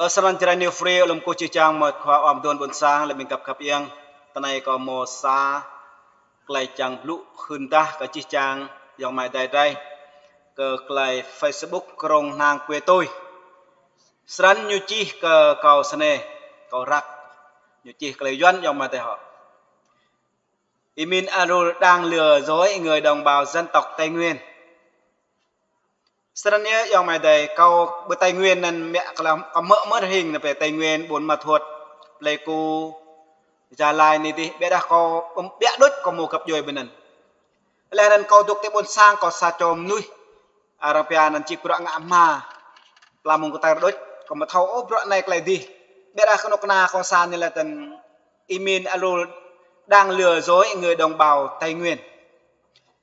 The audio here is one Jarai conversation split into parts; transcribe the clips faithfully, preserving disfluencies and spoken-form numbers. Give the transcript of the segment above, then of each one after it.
Ơ, sơnăn čơrai ñu free, lŏm kơ čih čang mơ̆t khua ôm đôn ƀôn sang, lĕ ƀing găp khăp iăng. Tơ anai kâo mơ̆ sa tơlơi čang blŭ hưn dah kơ čih čang yŏng amai adai drei kơ tơlơi Facebook Krông Hnang Kue Tui. Sơnăn ñu čih kơ kâo snei, kâo răk. Ñu čih tơlơi Yuăn yŏng amai adai hŏ. Y Min Arul đang lừa dối người đồng bào dân tộc Tây Nguyên. Sơnăn yơh yŏng amai adai, kâo ƀơi Tây Nguyên anăn mă kơ lăm kâo mơ̆ mơ̆ hing nao pơ Tây Nguyên, Buôn Ma Thuột, Pleiku, Gia Lai anai dih, ƀiădah kâo ƀiă đôč kâo mơ̆ găp djuai ƀơi anăn. Leh anăn kâo dŏ ti ƀôn sang kâo sa čô mơnuih. Arăng pia anăn čih bruă ngă hma. Pla mơ̆ng kơ tơr đôč, kâo mơ̆ thâo ôh bruă anai tơlơi dih. Ƀiădah kơnuk kơna kâo sa anai lĕ tơl Y Min Arul đang lừa dối người đồng bào Tây Nguyên.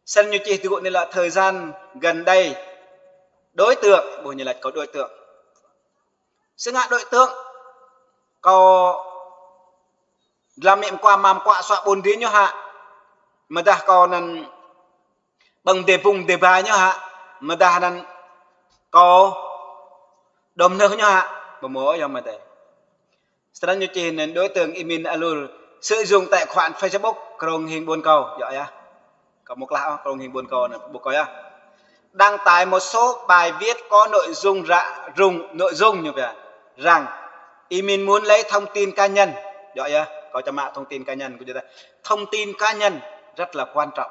Sơnăn ñu čih tơgŭ anai lĕ thời gian gần đây, đối tượng, ƀuh ñu lač kâo đối tượng. Sơngă đối tượng, kâo dlăm mĕm kua mam kua suă ƀôn dih ñu hă. Mơdah kâo anăn ƀơ̆ng dê bŭng dê ba ñu hă. Mơdah anăn kâo đom nơh ñu hă. Ƀu mơ̆ yŏng amai adai. Sơnăn ñu čih anăn đối tượng Y Min Arul sử dụng tài khoản Facebook Krông Hing Ƀuôn Kâo, yơh yơh. Kâo mơ̆ klah ôh, Krông Hing Ƀuôn Kâo anăn, ƀuh kâo yơh. Đăng tải một số bài viết có nội dung rạ-, rùng, nội dung ñu pia rằng Y Min muốn lấy thông tin cá nhân, yơh yơh, kâo čang mă thông tin cá nhân kơ jơdah. Thông tin cá nhân rất là quan trọng.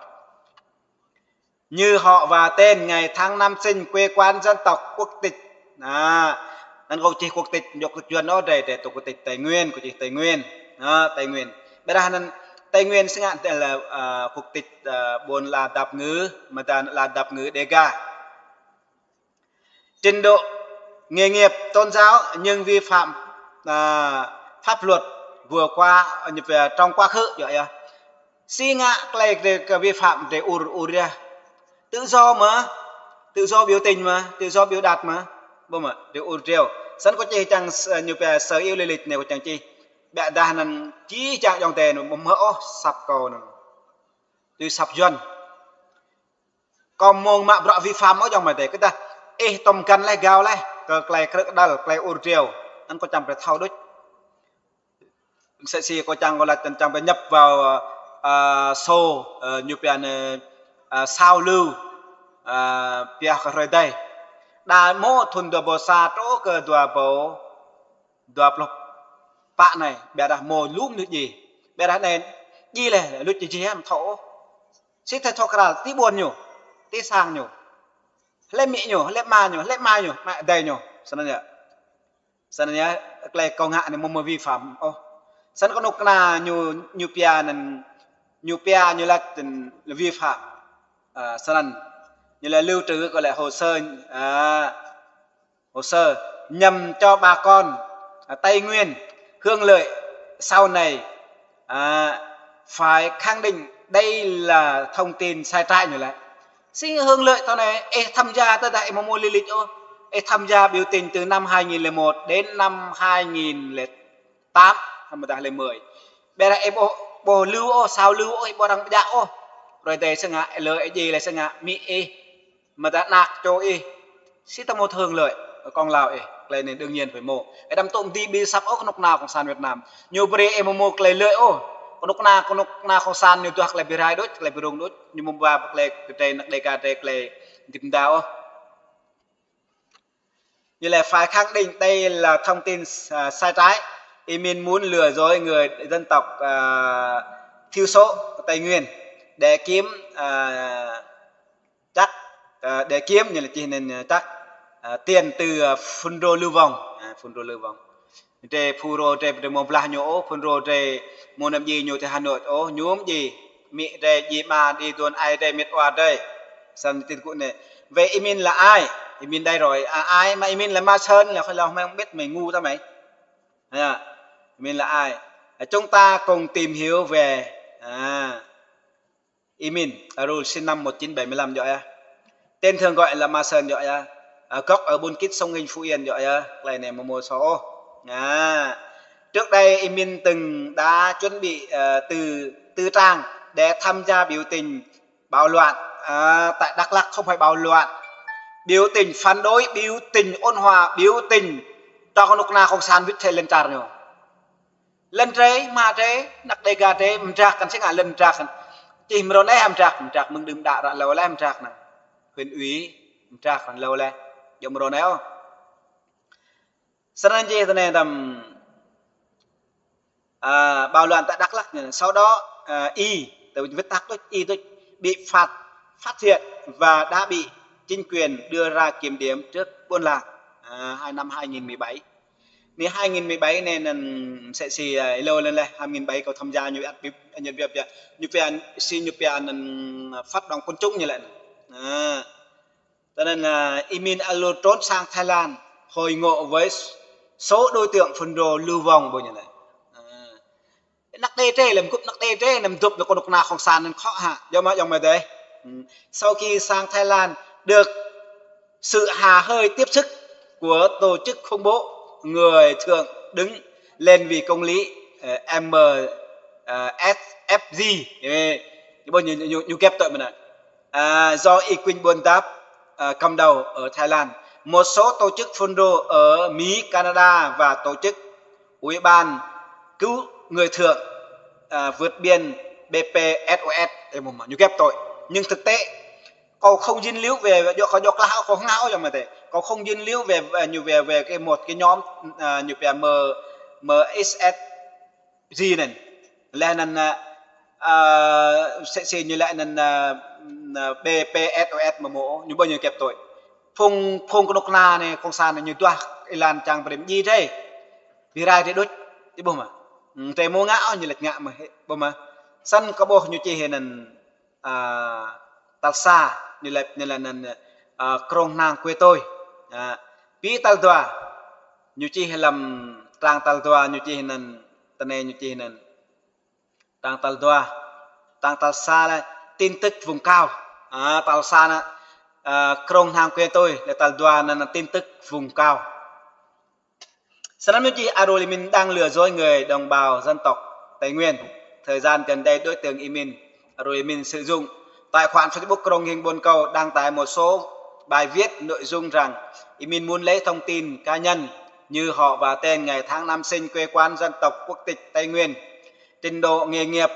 Như họ và tên, ngày tháng năm sinh, quê quán dân tộc, quốc tịch. Anăn kâo čih quốc tịch, djŏ quốc tịch Yuăn ôh, drei, drei tŭ quốc tịch Tây Nguyên, kâo čih Tây Nguyên. Anăn Tây Nguyên. Ƀiădah anăn Tây Nguyên sơngă tơl, ơ, quốc tịch, ơ, ƀuôn Ala Dap Ngư, mơdah Ala Dap Ngư Đêga. Trình độ nghề nghiệp tôn giáo nhưng vi phạm, à, pháp luật vừa qua, à, nhập về trong quá khứ, yơh yơh. Sơngă tơlơi drei kơ vi phạm drei ur ur yơh. Tự do mà, tự do biểu tình mà, tự do biểu đạt mà. Ƀuh mơ̆, drei ur drei. Sơnăn kâo čih čang s-, ñu pia sơ yếu lý lịch anai kâo čang čih. Ƀiădah anăn čih čang yŏng adai anăn ƀu mơ̆ ôh săp kâo anăn. Tui săp Yuăn. Kâo mơ̆ mă bruă vi phạm ôh yŏng amai adai. Kơ dah ih tŏm găn leh gao leh kơ tơlơi krư̆ kơđăl, tơlơi ur drei. Anăn kâo čang brei thâo đôč. Msĕ si kâo čang kâo lač tơl čang brei nhập vào, ơ, số, ơ, ñu pia anăn, ơ, sao lưu, ơ, pia kơ hrơi adai. Đa mơ̆ thŭn dua ƀâo sa truh kơ dua ƀâo dua pluh pă anai, ƀiădah mơ̆ lŏm ñu djai. Ƀiădah anai djai leh, luč djai djai mơ̆ thâo ôh. Sĭt thâo kral, ti ƀuôn ñu, ti sang ñu. Hlĕ amĭ ñu, hlĕ ama ñu, hlĕ ama ñu, amai adai ñu. Sơnăn yơh. Sơnăn yơh, tơlơi kâo ngă anai mơ̆ mơ̆ vi phạm ôh. Sơnăn kơnuk kơna ñu, ñu pia anăn, ñu pia ñu lač tơl vi phạm. Ơ, sơnăn. Ñu lač lưu trữ kơ lĕ hồ sơ, ơ, hồ sơ nhằm cho bà con, à, Tây Nguyên hưởng lợi sau này, à, phải khẳng định đây là thông tin sai trái ñu lač. Sĭt hưởng lợi sau này, ih tham gia tơdah ih mơ̆ mơ̆ lý lịch ôh. Ih tham gia biểu tình từ năm hai nghìn lẻ một đến năm hai nghìn lẻ tám, mơdah lẻ mười. Ƀiădah ih ƀu, ƀu lưu ôh, sao lưu ôh, ih ƀu arăng pơdjă ôh. Hrơi adai sơngă, lơ ih djai leh sơngă, amĭ ih mơdah anak čô ih, sĭt ta mơ̆ hưởng lợi, công lao ih, tơlơi anai đương nhiên phải mơ̆. Ih đăm tŭ mơ̆ djai ƀing săp ôh kơnuk kơna Cộng sản Việt Nam. Ñu brei ih mơ̆ mơ̆ tơlơi lợi ôh. Kơnuk kơna, kơnuk kơna Cộng sản ñu duah tơlơi bi rai đôč, tơlơi bi rŭng đôč. Ñu mơ̆ ba tơlơi kơ drei, anak Đêga drei tơlơi gĭt mda ôh. Ñu lač phải khẳng định đây là thông tin, à, sai trái. Y Min muốn lừa dối người dân tộc, à, thiểu số Tây Nguyên để kiếm, à, chắc, à, để kiếm, ñu lač čih anăn, à, chắc, à, tiền từ, à, Fulro lưu vong. À, Fulro lưu vong. Drei Fulro drei, drei mơ̆ blah ñu ôh, Fulro drei mơ̆ anăm djai ñu ti Hà Nội ôh, ñu mơ̆ djai. Amĭ drei, djai ama, djai đôn ai drei, mĕt wa drei. Sơnăn ti tơgŭ anai. Vậy Y Min là ai? Y Min đây rồi. À, ai mà Y Min là Ma Sơn là khỏi lo, mày không biết, mày ngu ta mày. À, Y Min là ai? À, chúng ta cùng tìm hiểu về, à, Y Min Arul sinh năm một chín bảy mươi lăm yơh. Tên thường gọi là Ma Sơn yơh. À, gốc ở Buôn Kit, Sông Hinh, Phú Yên yơh. Tơlơi anai mơ̆ mơ̆ soh ôh. À, trước đây Y Min từng đã chuẩn bị, ờ, từ tư trang để tham gia biểu tình bạo loạn, à, tại Đắk Lắk, không phải bạo loạn. Biểu tình phản đối, biểu tình ôn hòa, biểu tình Tơl kơnuk kơna cộng sản wĭt thê lŏn čar ñu. Lŏn drơi, hmua drơi, anăk Đêga drơi, mơdrak kăn sĭt ngă lŏn mơdrak kăn. Čih mơ̆ng rŏ anai hă mơdrak, mơdrak mơ̆ng đưm đă ră hlâo laih mơdrak anŭn. Huyện ủy, mơdrak kăn hlâo laih. Djơ̆ mơ̆ng rŏ anai ôh. Sơnăn čih tơ anai tơm, à, bạo loạn tại Đắk Lắk, sau đó, à, Y, tơ wĭt tăk đôč, Y đôč, bị phát, phát hiện và đã bị chính quyền đưa ra kiểm điểm trước buôn làng, à, hai năm hai nghìn mười bảy. Anai hai nghìn mười bảy anai anŭn mơsĕ si, à, hlâo lŏn laih, hai nghìn bảy kâo tham gia ñu ăt bip, ñu bip ya. Ñu pia, si ñu pia anŭn phát động quần chúng ñu lĕ. À. Tơ anŭn, à, Y Min ăt lui trốn sang Thái Lan, hội ngộ với số đối tượng Fulro lưu vong ƀu ñu lĕ. À. Anăk Đê drơi, lăm gŭp anăk Đê drơi, năm dŭp lăm kơnuk kơna cộng sản anŭn khŏk hă, djơ̆ mơ̆, djơ̆ mơ̆ dơi. Ừ. Sau khi sang Thái Lan được sự hà hơi tiếp sức của tổ chức khủng bố, người thượng đứng lên vì công lý, ờ, M, ờ, S F G. Ơ, ƀu ñu, ñu, ñu kĕp tui mơ̆n anŭn. À, do Y Quynh Buôn Dap, à, cầm đầu ở Thái Lan, một số tổ chức Fulro ở Mỹ, Canada và tổ chức Ủy ban cứu người thượng, à, vượt biên B P S O S, ơ, mơ̆, mơ̆, ñu kĕp tui. Nhưng thực tế, kâo không dính líu về, djơ̆ kâo djơ̆ klah, kâo hngah ôh djơ̆ mơ̆ tê. Kâo không dính líu về, về, ñu về, về cái một cái nhóm, à, ñu pia M, M S S G anŭn. Laih anŭn, à, à, mơsĕ si ñu laĭ anŭn, à, à, B P S O S mơ̆ mơ̆, ñu ƀu ñu kĕp tui. Phung, phung kơnuk kơna anai, cộng sản anai ñu duah êlan čang brơi mơjĭ drơi. Bi rai drơi đôč, ih ƀuh mơ̆. Ơ, drơi mơ̆ ngă ôh, ñu laĭ ngă mơ̆, ih ƀuh mơ̆. Săn kơ ƀuh ñu čih anŭn, à, tal sa, ñu laĭ, ñu laĭ anŭn, à, krông hnang quê tôi. À, pi tal dua, ñu čih lăm trang tal dua, ñu čih anŭn, tơ anai ñu čih anŭn. Trang tal dua, trang tal sa lĕ tin tức vùng cao. À, tal sa anŭn, à, krông hnang quê tôi, lĕ tal dua anŭn, anŭn tin tức vùng cao. Sơnăm ñu čih Arul Yamin đang lừa dối người đồng bào dân tộc Tây Nguyên. Thời gian gần đây, đối tượng Yamin, Arul Yamin, sử dụng tài khoản Facebook Krông Hing Buôn Kâu đăng tải một số bài viết nội dung rằng Yamin muốn lấy thông tin cá nhân như họ và tên, ngày tháng năm sinh, quê quán, dân tộc, quốc tịch Tây Nguyên, trình độ nghề nghiệp,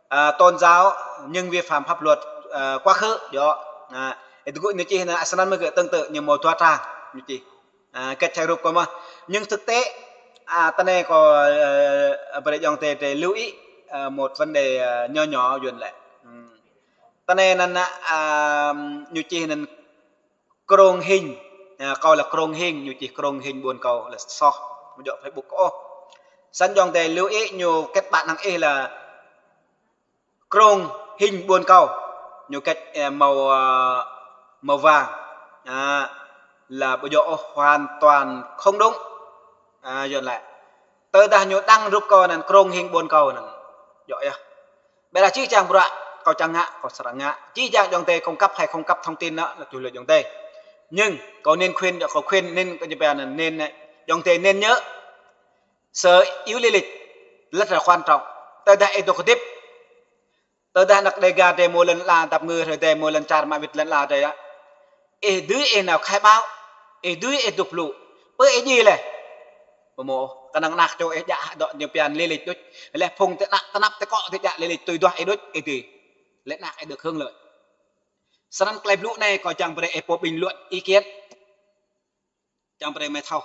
à, tôn giáo, nhưng vi phạm pháp luật, à, quá khứ. Djơ̆. À, ih tơgŭ ñu čih anŭn, sơnăm mơ̆ gơ̆ tương tự ñu mơ̆ dua trang ñu čih. À, kĕt čai rup kâo mơ̆. Nhưng thực tế, à, tơ anai kâo, à, brơi ayŏng adơi, adơi lưu ý, à, một vấn đề, à, nho nhỏ Yuan lĕ. Ừm. Tơ anai anŭn, à, ñu čih anŭn Krông Hing, à, kâo lĕ Krông Hing, ñu čih Krông Hing Buôn Kâu lĕ soh, mơ̆ djơ̆ Facebook kâo ôh. Săn ayŏng adơi lưu ý ñu kết bạn năng ih lĕ Krông Hing Buôn Kâu, ñu kĕt, ơ, màu, ơ, màu vàng. À, là ƀu djơ̆ ôh, hoàn toàn không đúng. À, Yuan lĕ. Tơdah ñu đăng rup kâo anŭn Krông Hing Buôn Kâu anŭn. Djơ̆ yơh. Ƀiădah čih čang bruă, kâo čang ngă, kâo srăng ngă. Čih čang ayŏng adơi cung cấp hay không cấp thông tin anŭn, là tùy lơi ayŏng adơi. Nhưng kâo nên khuyên, kâo khuyên nên kơ ñu pia anŭn, nên, ayŏng adơi nên nhớ. Sơ iu lĕ lịch rất là quan trọng. Tơdah ih dŏ hơdip, tơdah anăk Đêga drơi mơ̆ lŏn ala, dăp ngư hrơi drơi mơ̆ lŏn čar mă wĭt lŏn ala drơi yơh. Ih dưi ih nao khai báo, ih dưi ih dŏ blŭ. Pơ ih djai lĕ. Ƀu mơ̆, kơnơ̆ng anăk čô ih djă dŏ ñu pia lĕ lịch đôč. Lĕ phung tơ anăp, tơ anăp tơ akŏ tơ djă lĕ lịch tui duah ih đôč, ih dưi. Lĕ anăk ih được hưởng lợi. Sơnăm tơlơi blŭ anai kâo čang brơi ih pô bình luận ý kiến. Čang brơi mơi thâo.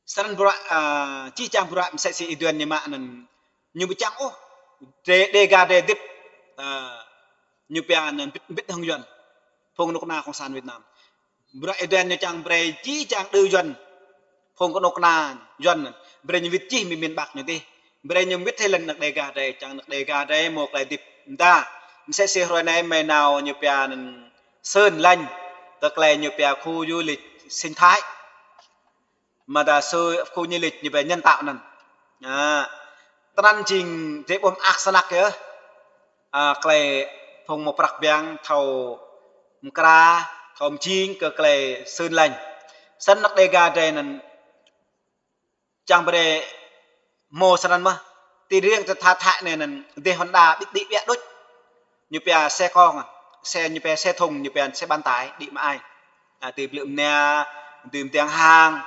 Săn bruă, à, čih čang bruă mơsĕ si Y Duan ñu mă anŭn. Ñu ƀu čang ôh. Đê, Đêga drơi hơdip, à, ñu pia anŭn bit, bit hăng Yuan. Phung kơnuk kơna cộng sản Việt Nam. Bruă Y Duan ñu čang brơi čih čang đơ Yuan. Phung kơnuk kơna Yuan. Brơi ñu wĭt čih mĭn mĭn ƀă ñu tih. Brơi ñu wĭt hĭ lŏn anăk Đêga drơi, čang anăk Đêga drơi mơ̆ tơlơi hơdip mơda. Mơsĕ si hrơi anai mơi nao ñu pia anŭn Sơn Lành, tơlơi ñu pia khu du lịch sinh thái. Mơda sư khu du lịch ñu pia nhân tạo anŭn. À, tơnăn jing drơi ƀuh mơak snăk yơh. À, tơlơi phung mơ̆ prăk biang thâo mơkra, thâo mơjing kơ tơlơi Sơn Lành. Săn anăk Đêga drơi anŭn čang brơi mơ̆ sơnăn mơ̆. Ti riêng tơ tha thai anai anŭn dêh Honda ƀĭt đĭ ƀiă đôč. Ñu pia xe con, xe ñu pia xe thùng, ñu pia xe bán tải, đĭ mă ai. À, ti blư̆ mơnia, ti mơtiang hang,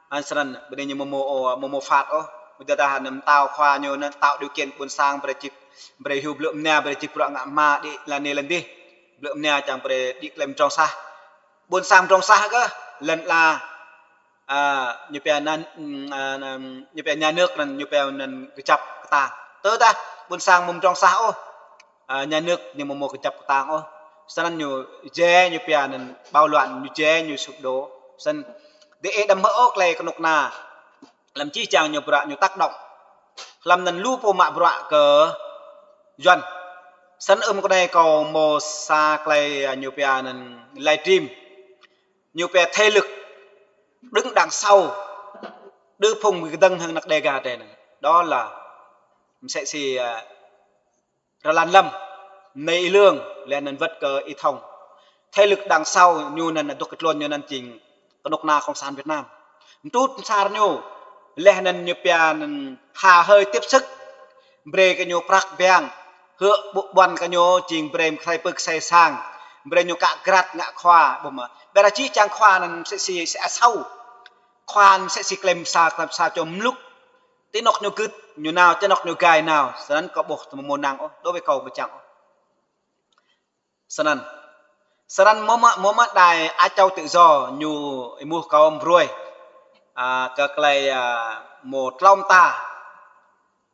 Anŭn snăn, ƀơi anai ñu mơ̆ mơ̆, ơ, mơ̆ mơ̆ phat ôh. Ƀiădah anăn mtao khua ñu anăn tạo điều kiện ƀuôn sang brơi čih, brơi hyu blư̆ mnia, brơi čih bruă ngă hma đĭ lăn anai lăn adih. Blư̆ mnia čang brơi đĭ klei mdrŏng sah. Ƀuôn sang mdrŏng sah kơ, lăn ala, a, ñu pia anăn, a, anăn, ñu pia nhà nước anăn, ñu pia anăn kơjăp kơtang. Tơdah ƀuôn sang mơ̆ mdrŏng sah ôh, a, nhà nước ñu mơ̆ mơ̆ kơjăp kơtang ôh. Snăn ñu jĕ ñu pia anăn bạo loạn, ñu jĕ ñu sụp đổ. Snăn dê đăm hơ ôh klei kơnuk kơna. Lăm čih čang ñu bruă ñu tác động. Hlăm anăn lu pô mă bruă kơ Yuăn. Snăn ưm kơ anai kâo mơ̆ sa klei, a, ñu pia anăn livestream. Ñu pia thế lực đứng đằng sau đơ phung kơdơ̆ng hăng anăk Đêga tơ anăn. Đó là msĕ si, a, Rơlan Lâm, Nay Y Lương, leh anăn wơ̆t kơ Y Thông. Thế lực đằng sau ñu anăn dôk kơ tluôn ñu anăn jing kơnuk kơna Cộng sản Việt Nam. Mtrŭt msar ñu, leh anăn ñu pia anăn hà hơi tiếp sức, brơi kơ ñu prăk biang, hơ̆ ƀu ƀuăn kơ ñu jing brơi mơ̆ kơsei pơ kơsei sang, brơi ñu kă grăt ngă khua, ƀuh mơ̆. Ƀiădah čih čang khua anăn msĕ si, si asâo. Khua anăn msĕ si klei msa, klei msa čô mlŭk. Ti anŏ ñu gưt, ñu nao, ti anŏ ñu gai nao. Snăn kâo ƀuh tơ mơ̆ mơ̆ năng ôh, đối với kâo ƀu čang ôh. Snăn. Snăn mơ̆ mơ̆, mơ̆ mơ̆ đài Á Châu Tự Do ñu êmuh kâo mbruih. A, kơ klei, a, mơ̆ tlâo mta.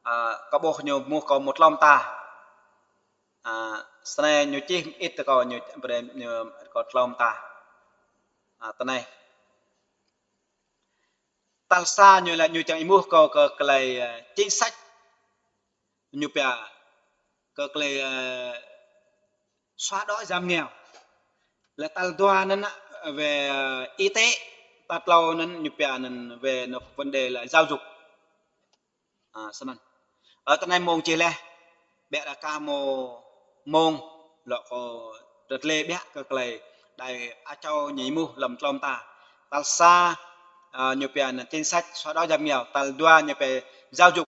A, kâo ƀuh ñu êmuh kâo mơ̆ tlâo mta. A, snei ñu čih mơit tơ kâo ñu brơi ñu kâo tlâo mta. A, tơ anai. Tal sa ñu lĕ ñu čang êmuh kâo kơ klei, ơ, chính sách. Ñu pia kơ klei, ơ, xóa đói giảm nghèo. Lĕ tal dua anăn, ơ, về, ơ, y tế, tal tlâo anăn ñu pia anăn về nó vấn đề là giáo dục. A, snăn. Ơ, tơ anai mông čih leh, ƀiădah kah mơ̆ mông, lŏ kâo rơtlê ƀiă kơ klei đài Á Châu ñu êmuh lăm tlâo mta. Tal sa, a, ñu pia anăn chính sách xóa đói giảm nghèo. Tal dua ñu pia giáo dục.